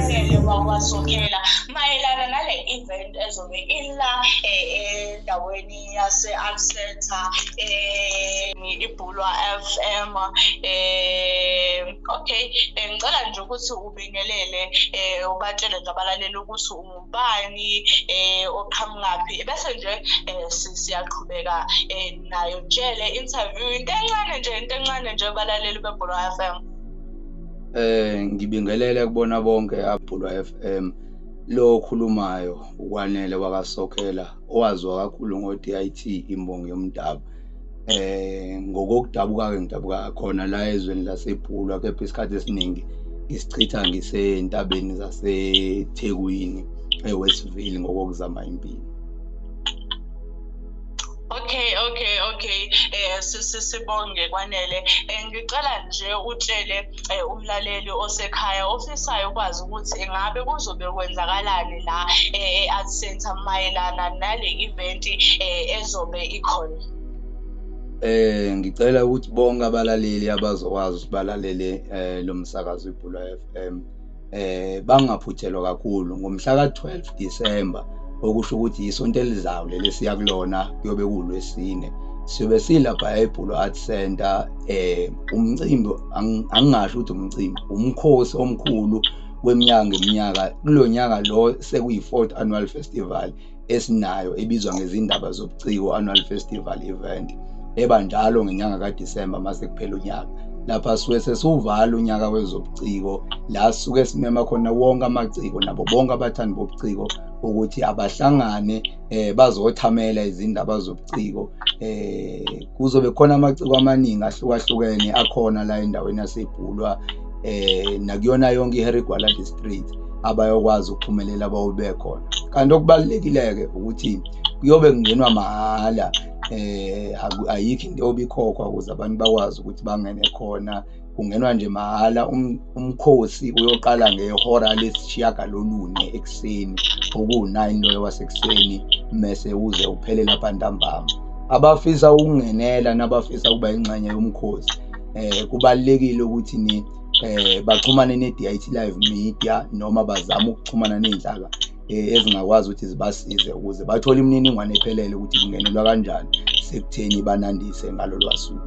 uKwanele wakwaSokhela mayelana nale event ezobe ila endaweni yase-Art Center, iBhulwa FM. Okay, ngicela nje ukuthi ubingelele, ubatshele nje abalaleli ukuthi ungubani, oqhamukaphi, bese nje siyaqhubeka nayo nje le interview. Into encane nje, into encane nje, abalaleli beBhulwa FM. Ngibingelele kubona bonke aBhulwa FM. Lo okhulumayo uKwanele wakaSokhela, owaziwa kakhulu ngo-DIT, imbongi yomdabu. Ngokokudabuka-ke ngidabuka khona la ezweni laseBhulwa, kepha isikhathi esiningi ngisichitha ngisentabeni zaseThekwini, eWestville, ngokokuzama impilo. Okay. Sibonge Kwanele. Ngicela nje utshele umlaleli osekhaya ofisayo ukwazi ukuthi ingabe kuzobe kwenzakalani la e-Art Center mayelana nale event ezobe ikhona. Ngicela ukuthi bonke abalaleli abazokwazi ukuthi balalele lo msakazo iBhulwa FM bangaphuthelwa kakhulu ngomhla ka-12 December, okusho ukuthi isonto elizayo leli siya kulona, kuyobe kuwulwesine. Siyobe silapha eBhulwa Art Center, umcimbi, angingasho ukuthi umcimbi, umkhosi omkhulu weminyaka ngeminyaka. Kulo nyaka lo sekuyi-fourth annual festival esinayo, ebizwa ngezindaba zobuciko annual festival event, eba njalo ngenyanga kaDisemba mase kuphela unyaka. Lapha suke sesiwuvala unyaka wezobuciko, la sisuke simema khona wonke amaciko nabo bonke abathandi bobuciko ukuthi abahlangane bazothamela izindaba zobuciko. Kuzobe khona amaciko amaningi ahlukahlukene akhona la endaweni yaseBhulwa nakuyona yonke iHarry Gwala District, abayokwazi ukuphumelela bawube khona. Kanti okubalulekile-ke ukuthi kuyobe kungenwa mahhala, ayikho into obikhokhwa ukuze abantu bakwazi ukuthi bangene khona, kungenwa nje mahhala. Umkhosi uyoqala ngehora 9:30 ekuseni, okuwu-9 loyo wasekuseni, mese uze uphele lapha ntambama. Abafisa ukungenela nabafisa ukuba ingxenye yomkhosi, kubalulekile ukuthi ni baxhumane ne-DIT Live Media noma bazame ukuxhumana ney'nhlaka ezingakwazi ukuthi zibasize ukuze bathole imininingwane ephelele ukuthi kungenelwa kanjani sekutheni banandise ngalolu suku.